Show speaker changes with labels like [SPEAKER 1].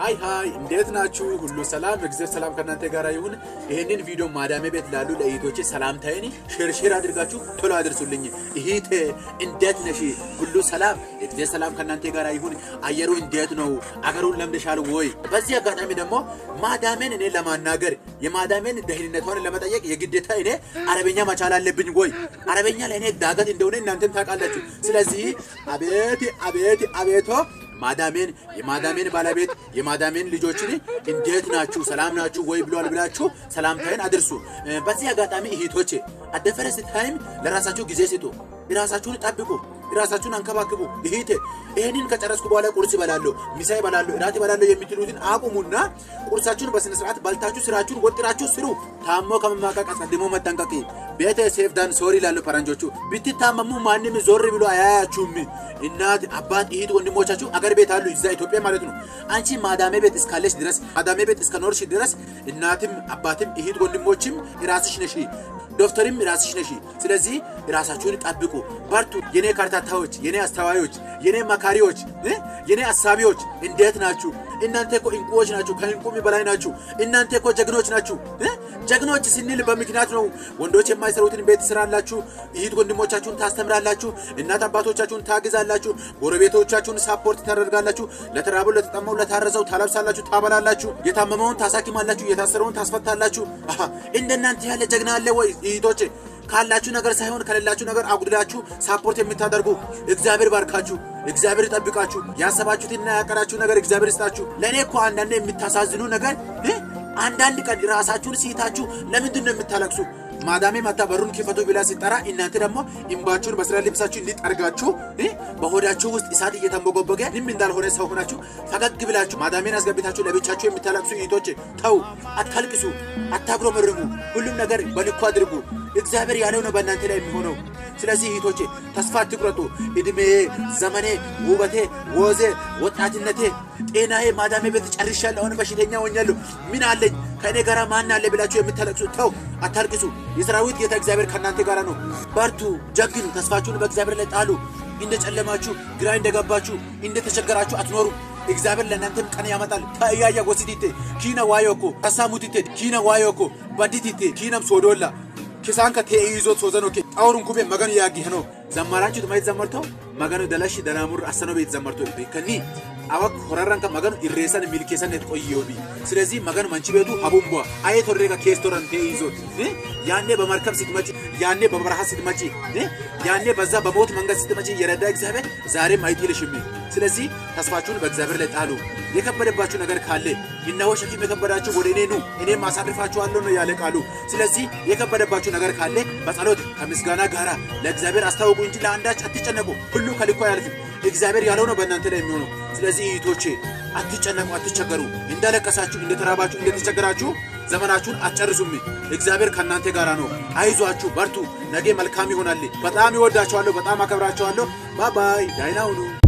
[SPEAKER 1] Hi hi፣ እንዴት ናችሁ? ሁሉ ሰላም፣ እግዚአብሔር ሰላም ከእናንተ ጋር ይሁን። ይህንን ቪዲዮ ማዳሜ ቤት ላሉ ለእህቶቼ ሰላምታዬን share share አድርጋችሁ ቶሎ አድርሱልኝ። እህቴ እንዴት ነሽ? ሁሉ ሰላም፣ እግዚአብሔር ሰላም ከእናንተ ጋር ይሁን። አየሩ እንዴት ነው? አገሩን ለምደሻል ወይ? በዚህ አጋጣሚ ደግሞ ማዳሜን እኔ ለማናገር የማዳሜን ደህንነቷን ለመጠየቅ የግዴታ እኔ አረበኛ መቻል አለብኝ ወይ? አረበኛ ለእኔ ዳገት እንደሆነ እናንተም ታውቃላችሁ። ስለዚህ አቤት አቤት አቤቶ ማዳሜን የማዳሜን ባለቤት የማዳሜን ልጆችን እንዴት ናችሁ ሰላም ናችሁ ወይ ብሏል ብላችሁ ሰላምታዬን አድርሱ። በዚህ አጋጣሚ እህቶቼ at the first time ለራሳችሁ ጊዜ ስጡ። ራሳችሁን ጠብቁ። ራሳችሁን አንከባክቡ። እህቴ ይህንን ከጨረስኩ በኋላ ቁርስ ይበላለሁ፣ ምሳ ይበላለሁ፣ እራት ይበላለሁ የምትሉትን አቁሙና ቁርሳችሁን በስነ ስርዓት በልታችሁ ስራችሁን ወጥራችሁ ስሩ። ታሞ ከመማቀቅ አስቀድሞ መጠንቀቅ። Better safe than sorry ይላሉ ፈረንጆቹ። ብትታመሙ ማንም ዞር ብሎ አያያችሁም። እናት፣ አባት፣ እህት፣ ወንድሞቻችሁ አገር ቤት አሉ፣ እዛ ኢትዮጵያ ማለት ነው። አንቺ ማዳሜ ቤት እስካለሽ ድረስ፣ ማዳሜ ቤት እስከኖርሽ ድረስ እናትም አባትም እህት ወንድሞችም ራስሽ ነሽ፣ ዶክተርም ራስሽ ነሽ። ስለዚህ ራሳችሁን ጠብቁ፣ በርቱ። የኔ ካርታታዎች፣ የኔ አስተዋዮች፣ የኔ መካሪዎች፣ የኔ አሳቢዎች እንዴት ናችሁ? እናንተ እኮ እንቁዎች ናችሁ፣ ከእንቁም በላይ ናችሁ። እናንተ እኮ ጀግኖች ናችሁ። ጀግኖች ስንል በምክንያት ነው። ወንዶች የማይሰሩትን ቤት ትሰራላችሁ፣ እህት ወንድሞቻችሁን ታስተምራላችሁ፣ እናት አባቶቻችሁን ታግዛላችሁ፣ ጎረቤቶቻችሁን support ታደርጋላችሁ፣ ለተራበው፣ ለተጠማው፣ ለታረዘው ታለብሳላችሁ፣ ታበላላችሁ፣ የታመመውን ታሳክማላችሁ፣ የታሰረውን ታስፈታላችሁ። እንደናንተ ያለ ጀግና አለ ወይ እህቶቼ? ካላችሁ ነገር ሳይሆን ከሌላችሁ ነገር አጉድላችሁ support የምታደርጉ እግዚአብሔር ባርካችሁ፣ እግዚአብሔር ይጠብቃችሁ። ያሰባችሁትና ያቀዳችሁ ነገር እግዚአብሔር ይስጣችሁ። ለእኔ እኮ አንዳንድ የምታሳዝኑ ነገር አንዳንድ ቀን ራሳችሁን ሲታችሁ ለምንድን ነው የምታለቅሱ? ማዳሜ መታ በሩን ክፈቱ ብላ ሲጠራ እናንተ ደግሞ እምባችሁን በስራ ልብሳችሁ እንዲጠርጋችሁ በሆዳችሁ ውስጥ እሳት እየተንቦገቦገ ምንም እንዳልሆነ ሰው ሆናችሁ ፈገግ ብላችሁ ማዳሜን አስገብታችሁ ለብቻችሁ የምታለቅሱ እህቶች ተው፣ አታልቅሱ፣ አታጉረመርሙ። ሁሉም ነገር በልኩ አድርጉ። እግዚአብሔር ያለው ነው በእናንተ ላይ የሚሆነው። ስለዚህ እህቶቼ ተስፋ አትቁረጡ። እድሜ፣ ዘመኔ፣ ውበቴ፣ ወዜ፣ ወጣትነቴ፣ ጤናዬ ማዳሜ ቤት ጨርሻለሁ፣ አሁን በሽተኛ ሆኛለሁ፣ ምን አለኝ፣ ከእኔ ጋር ማን አለ ብላችሁ የምታለቅሱ ተው፣ አታልቅሱ። የሰራዊት ጌታ እግዚአብሔር ከእናንተ ጋር ነው። በርቱ፣ ጀግኑ፣ ተስፋችሁን በእግዚአብሔር ላይ ጣሉ። እንደ ጨለማችሁ፣ ግራ እንደገባችሁ፣ እንደተቸገራችሁ አትኖሩም። እግዚአብሔር ለእናንተም ቀን ያመጣል። ተእያያ ጎሲቲቴ ኪነ ዋዮኮ ተሳሙቲቴ ኪነ ዋዮኮ በዲቲቴ ኪነም ሶዶላ ኪሳንከ ተይዞት ሶዘኖ ጣውሩን ኩቤ መገኑ ያጊ ሆኖ ዘማራችሁ ማይት ዘመርቶ መገኑ ደለሽ ደናሙር አሰኖ ቤት ዘመርቶ ከኒ አወክ ሆራራንከ መገኑ ኢሬሰን ሚልኬሰን ቆየውቢ። ስለዚህ መገኑ መንቺ ቤቱ ሀቡምቧ አይ ቶሬጋ ኬስቶራን ተይዞት ያኔ በመርከብ ስትመጪ፣ ያኔ በበረሃ ስትመጪ፣ ያኔ በዛ በሞት መንገድ ስትመጪ የረዳ እግዚአብሔር ዛሬም አይጥልሽም። ስለዚህ ተስፋችሁን በእግዚአብሔር ላይ ጣሉ። የከበደባችሁ ነገር ካለ እነሆ ሸክም የከበዳችሁ ወደ እኔ ኑ እኔም አሳርፋችኋለሁ ነው ያለ ቃሉ። ስለዚህ የከበደባችሁ ነገር ካለ በጸሎት ከምስጋና ጋራ ለእግዚአብሔር አስታውቁ እንጂ ለአንዳች አትጨነቁ። ሁሉ ከልኩ አያልፍም። እግዚአብሔር ያለው ነው በእናንተ ላይ የሚሆነው። ስለዚህ እህቶቼ አትጨነቁ፣ አትቸገሩ። እንዳለቀሳችሁ፣ እንደተራባችሁ፣ እንደተቸገራችሁ ዘመናችሁን አትጨርሱም። እግዚአብሔር ከእናንተ ጋራ ነው። አይዟችሁ፣ በርቱ። ነገ መልካም ይሆናል። በጣም ይወዳችኋለሁ፣ በጣም አከብራችኋለሁ። Bye bye። ደህና ሁኑ።